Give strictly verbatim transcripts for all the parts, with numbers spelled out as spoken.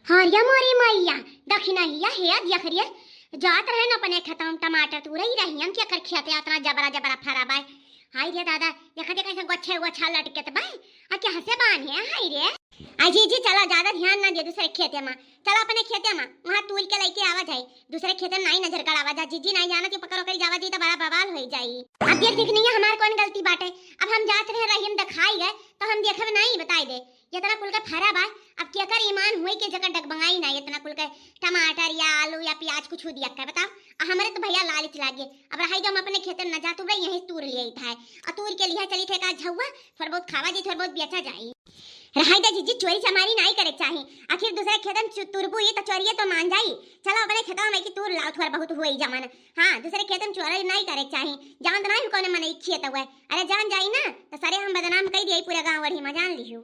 अरे मोरी मैया, दखिनहिया हे, देख रे, जात रहे न अपने खेतवा में टमाटर तूरे, रहियन के कर खेत अतना जबरा जबरा फरा बाय। हाय रे दादा, देख दे कैसे गोछे गोछा लटकत बाय। आ क्या हंसे बान है, हाय रे। आ जीजी, चला, ज्यादा ध्यान ना दे दूसरे खेते में, चला अपने खेते में, वहाँ तूर के लेके आवा जाए। दूसरे खेते में नाई नजर गड़ावा जा, जीजी नाई जाना कि पकड़ ओकरी जावा जी तो बड़ा बवाल हो जाई। अब देख, देख नहीं है हमार कौन गलती बाटे। अब हम जात रहे रहियन दिखाई गए तो हम देखब नाई, बताई दे। इतना कुल के फरा बा, अब केकर ईमान हुई के जेकर डगमगाई ना इतना कुल के टमाटर या आलू या प्याज कुछ दिया कर, बताओ। आ हमरे तो भैया लालच लागे, अब रहाई दो, हम अपने खेते में न जात, तू यहीं तूर लिया था। आ तूर के लिहा चली थे का झउआ, थोड़ा बहुत खावा जी, थोड़ा बहुत बेचा जाई। रहाई दे जीजी, चोरी चमारी नाई करे के चाही। आखिर दूसरे खेते में चु-, तुरबू ई तो चोरिये तो मान जाई। चलो अपने खेतवा में की तूर लाओ, थोड़ा बहुत हुई जमन। हाँ, दूसरे खेते में चोरी नाई करे के चाही। जान तो नाई कौन मने खेत हुए। अरे जान जाई ना, तो सरे हम बदनाम कई दिए पूरा गाँव अढ़ी में, जान लिहू।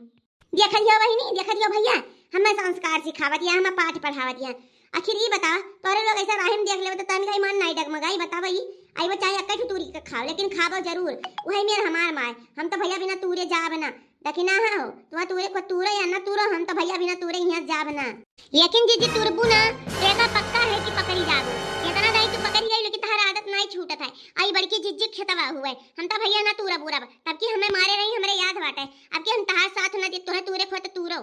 देखत हियो बहिनी, देखत हियो भैया, हमें संस्कार सिखावत या, हमें पाठ पढ़ावत या। आखिर ई बतावा, तोरे लोग ऐसा राहिम देख लेवे तो तनका ईमान नाई डगमगाई, बतावा ई। आई वो चाहे अक्का ठुतूरी के खाओ, लेकिन खाबो जरूर। वही मेर हमार माय, हम तो भैया बिना तूरे जाब ना। लेकिन ना हो, तू तूरे को तूरे या ना तूरो, हम तो भैया बिना तूरे यहाँ जाब ना। लेकिन जीजी तुरबू ना, तो एका पक्का है कि पकड़ी जाबू। इतना दाई तू पकड़ी गई, लेकिन तहर आदत नाई छूटत है। आई बड़की जीजी खेतवा हुए, हम तो भैया ना तूरा बूरा, तब की हमें मारे रही, हमरे याद बाटे। अब की हम तहार साथ ना दे, तोहे तूरे खोत तूरो।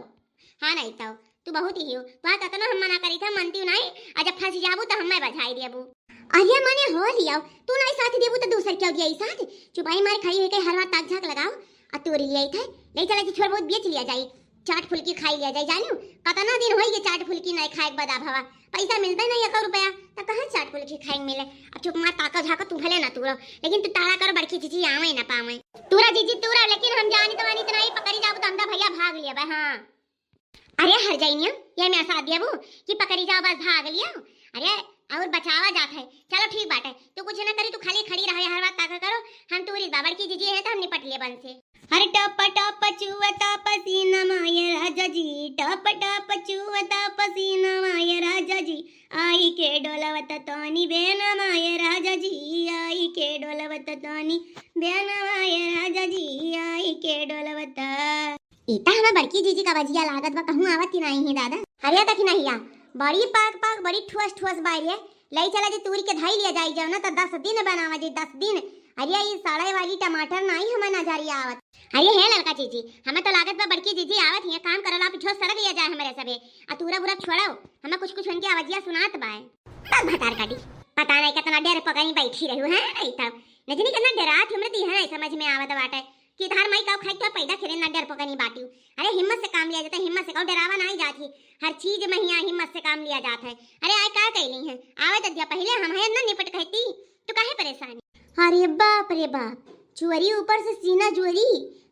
हाँ नहीं तो, तू बहुत ही हो, तुहा कतनो हम मना करी था, मनती नहीं। आ जब फंस जाबू तो हमें बजाई देबू। अरे मने हो लियाओ, तू नहीं साथ देबू तो दूसर क्यों दिया ई साथ? चुपाई मार खड़ी होके हर बार ताक झाक लगाओ, आ तोरी लिया था, ले चला जी, छोड़ बहुत बेच लिया जाई, चाट फुल्की खाई लिया जाई। जानू, कतना दिन होई ये चाट फुल्की नहीं खाए के बदा भवा, पैसा मिलता नहीं एक रुपया, तो कहाँ चाट फुल्की खाए के मिले? अब चुप मार ताका झाका तू भले ना तूरो, लेकिन तू ताड़ा कर बड़की जीजी आवे ना पावे। तूरा जीजी तूरा, लेकिन हम जानी तो मानी इतना ही पकड़ी जाबू तो हमका भैया भाग लिया बा। हाँ। अरे हर जाइनिया, ये मैं साथ देबू कि पकड़ी जाओ बस भाग लियो। अरे और बचावा जात है। चलो ठीक बाटे, तू कुछ ना करी, तू खाली खड़ी रहो, हर बात ताका करो। हम तूरी बा बड़की जीजी है तो हम निपट लिए बन से। हर टप टप चुवता पसीना माय राजा जी, टप टप चुवता पसीना माय राजा जी, आई के डोलवत तोनी बेना माय राजा जी, आई के डोलवत तोनी बेना माय राजा जी, आई के डोलवत। ई त हमार बड़की जीजी का बजिया लागत बा, कहूँ आवत ही नाही है दादा। अरे देखी नहिया, बड़ी पाक पाक, बड़ी ठोस ठोस बारी है। लई चला जी तूरी के धाई लिया जाई जाओ ना, तो दस दिन बनावा जी, दस दिन। अरे ई सड़े वाली टमाटर नाही हमार नजरिया आवत। अरे हे लड़का जीजी, हमें तो लागत बा बड़की जीजी आवत ही, काम करल आप झो सर लिया जाए हमरे सबे। आ तूरा बुरा छोड़ो, हमें कुछ कुछ उनकी आवाजिया सुनात बाय। तब भतार काटी, पता नहीं कितना डर पकड़ी बैठी रहू है, नहीं तब नजनी कितना डरात हमरे दी है, नहीं समझ में आवत बाटे। कि तहार माई काऊ खाई तो पैदा खेले ना डर पकनी बाटियो। अरे हिम्मत से काम लिया जाता, हिम्मत से काऊ डरावा नाही जात ही। हर चीज में हिया हिम्मत से काम लिया जात है। अरे आय का कैली है, आवे तो दिया पहले हम है ना निपट कहती, तू काहे परेशान? अरे बाप रे बाप, चोरी ऊपर से सीना चोरी।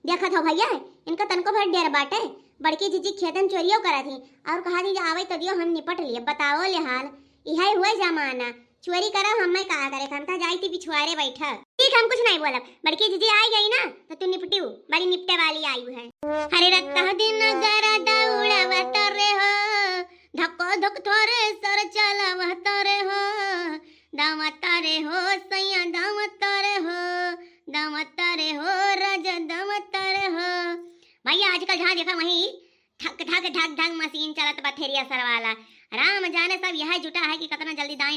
देखत हो भैया, इनका तनको भर डर बाटे। बड़की जीजी खेतन चोरियो करत ही और कहा थी आवे तो दियो हम निपट लिए। बताओ ले हाल, इहे हुए जमाना। चोरी करा, हमें का करे, हम तो जाई थी पिछुआरे बैठा। ठीक, हम कुछ नहीं बोलब। बड़की जीजी आई गई ना, तो तू निपटियो, बड़ी निपटे वाली आयु है। अरे रत्ता दिन गरा दौड़ावत रे हो, धक्को धक थोरे सर चलावत रे हो, दावत रे हो सैया, दावत रे हो, दावत रे हो राजा, दावत रे हो। भैया आजकल जहाँ देखा वहीं ठक ठक ढक ढक मशीन चलत बा थ्रेसर वाला। राम जाने सब यह जुटा है कि कितना जल्दी दाई,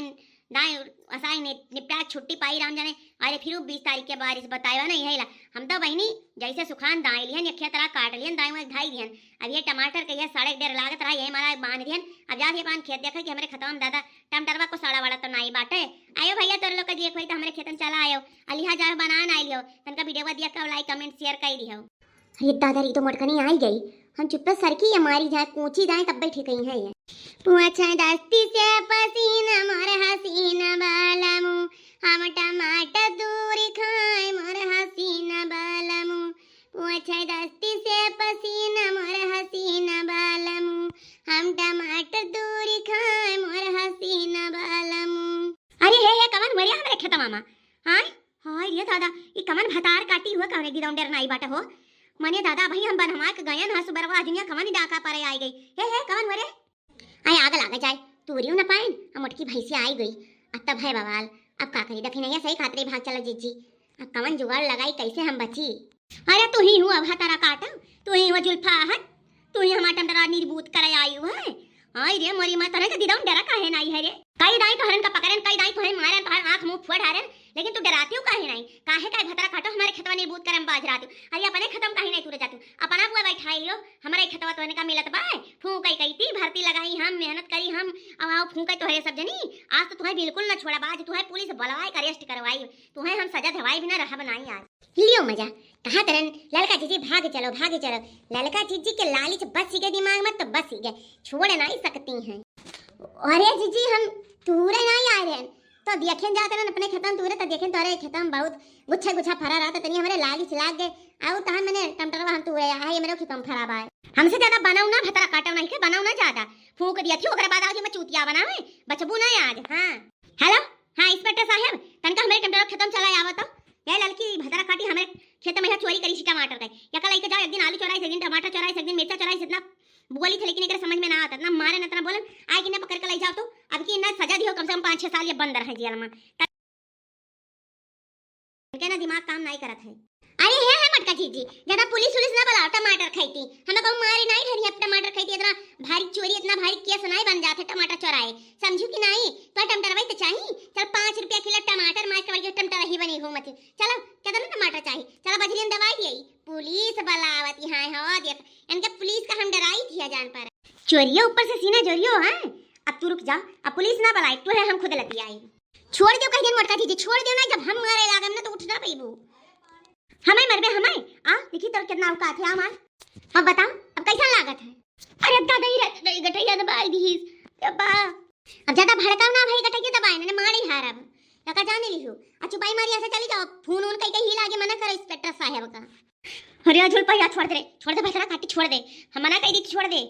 दाई असाई नि-, निपटा छुट्टी पाई राम जाने। अरे फिर बीस तारीख के बारिश बताए ना, यही ला हम तो बहिनी जैसे सुखान दाई लिहन, एक खेत रहा काट लिहन, दाई में धाई दिहन। अब ये टमाटर के ये सड़क डेर लागत रहा, यही मारा बांध दिहन। अब जात ये पान खेत देखा कि हमरे खतवा में दादा टमाटरवा को सड़ा वड़ा तो नाई बाटे। आयो भैया तोर लोग का दिए खोई तो हमरे खेतन चला आयो, अलिहा जाओ बना ना लियो, तनका वीडियो दिया कर like comment share कर दियो। अरे दादा रे, ई तो मोटकनी आई गई। हम चुप्पे सरकी या मारी जाए, कूची जाए, तब बैठी गई है ये। पूछे दस्ती से पसीना मोर हसीना बालमू, हम टमाटर दूरी खाए मोर हसीना बालमू। पूछे दस्ती से पसीना मोर हसीना बालमू, हम टमाटर दूरी खाए मोर हसीना बालमू। अरे हे, हे, कवन मरिया हमरे खेतवा मा? हाय, हाय रे दादा, ई कमन भतार काटी हुआ कवने गिरौंडेर नाई बाटा हो। मने दादा, अबही हम बनवा के गयन हा सुबरवा, अजनिया कमन डाका परे आई गई। हे, हे, कमन मरे? आय आग लाग जाए, तूरियो न पाइन, आ मोटकी भैंसिया आई गई। अब तब है बवाल, अब का करी, दखिनैया सही खातरे भाग चला जीजी। अब कमन जुगाड़ लगाई, कैसे हम बची? अरे तू ही हुआ भतारा काटा, तू ही हुआ जुल्फा हट, तू ही हमार टमटरा निर्बूत करे आई हुआ है। आई रे मोरी माँ, तोहरे के दिदौन डरा काहे नाई है रे? कई दाई तोहरन का पकड़न, कई दाई तोहरे मारन, तोहर आँख मुँह फोड़ हारन, लेकिन तू डरातियो काहे नाई? काहे, काहे भतरा काटो, हमारे खेतवा नहीं बूत करम बाज रातियो। अरे अपने खेतवा में काहे नाई तू रह जातू? अपना बुआ बैठाई लियो, हमारे खेतवा तोहने का मिलत बा? फूंकई कई ती, भर्ती लगाई हम, मेहनत करी हम, अब आओ फूंकई तोहरे सब जनी। आज तो तुहे बिल्कुल ना छोड़ा, बाज तुहे पुलिस बुलवाई के अरेस्ट करवाई, तुहे हम सजा देवाई बिना रहब नाई आज। लियो मजा, कहा तरन, ललका जीजी भाग चलो, भाग चलो। ललका जीजी के लालिच बस गए दिमाग में तो बस गए, छोड़ नाई सकती हैं। अरे जीजी हम तूरे नाई आए रहे, तो देखें जात रहन अपने खेतन तूरे, तो देखें तोरे खेतन बहुत गुच्छा गुच्छा फरा रहा, तो तनी हमरे लालिच लाग गए। आउ तहन मने टमटरवा हम तूरे, आए हमरे खेतन फरा बा। हमसे ज्यादा बनाऊ ना, भतरा काटो नहीं के बनाऊ ना ज्यादा, फूंक दिया थी, ओकरे बाद आज मैं चूतिया बनावे, बचबू ना आज। हाँ, हेलो, हाँ इंस्पेक्टर साहब, तनका हमरे टमटरवा खेतन चला आवा तो। ये ललकी भतरा काटी हमरे खेत में यहाँ चोरी करी सी टमाटर का। या कल लेके जाओ, एक दिन आलू चोराई, एक दिन टमाटर चोराई, एक दिन मिर्चा चोराई, इतना बोली थे, लेकिन एकरे समझ में ना आता, इतना मारे ना इतना बोलन, आए कि ना पकड़ के ले जाओ तो। अब की ना सजा दियो, कम से कम पाँच छह साल ये बंद रहे जेल में। इनके ना दिमाग काम नहीं करत है। अरे हे, हे मटका जीजी, ज्यादा पुलिस उलिस ना बुलाओ, टमाटर खाई थी। हमें कहूँ मारे नहीं ठहरी, अब टमाटर खाई थी, इतना भारी चोरी, इतना भारी केस नहीं बन जाते टमाटर चोराए, समझू कि नहीं? तो टमाटर वही तो चाहिए। चल पाँच रुपया किलो टमाटर मार के बढ़िया टमाटर ही बनी घूमत ही। चलो, कितना टमाटर चाहिए? चलो बजरी में दवाई दिए, पुलिस बुलावत यहाँ है, हो देख, इनके पुलिस का हम डराई थी जान पर। चोरिया ऊपर से सीना जोरियो है। अब तू रुक जा, अब पुलिस ना बुलाए, तू है हम खुद लती आई। छोड़ दो कह दिन मोटका जीजी, छोड़ दो ना, जब हम मारे लागम ना तो उठ ना पैबू। हमें मरबे हमें, आ देखी तोर कितना औकात है, आ मार। अब बता, अब कैसा लागत है? अरे दादा, ई रे, गटैया दबाई दीस, अब्बा। अब ज्यादा भड़काओ ना भाई, गटैया दबाए ना, मारे हार अब। लगा जाने लिहू, आ चुपाई मारी ऐसे चली जाओ, फोन उन कई कई लागे मना करो इंस्पेक्टर साहब का। अरे अझुल पहिया छोड़ दे रे, छोड़ दे भतरा काटी, छोड़ दे, हम मना कई दी, छोड़ दे।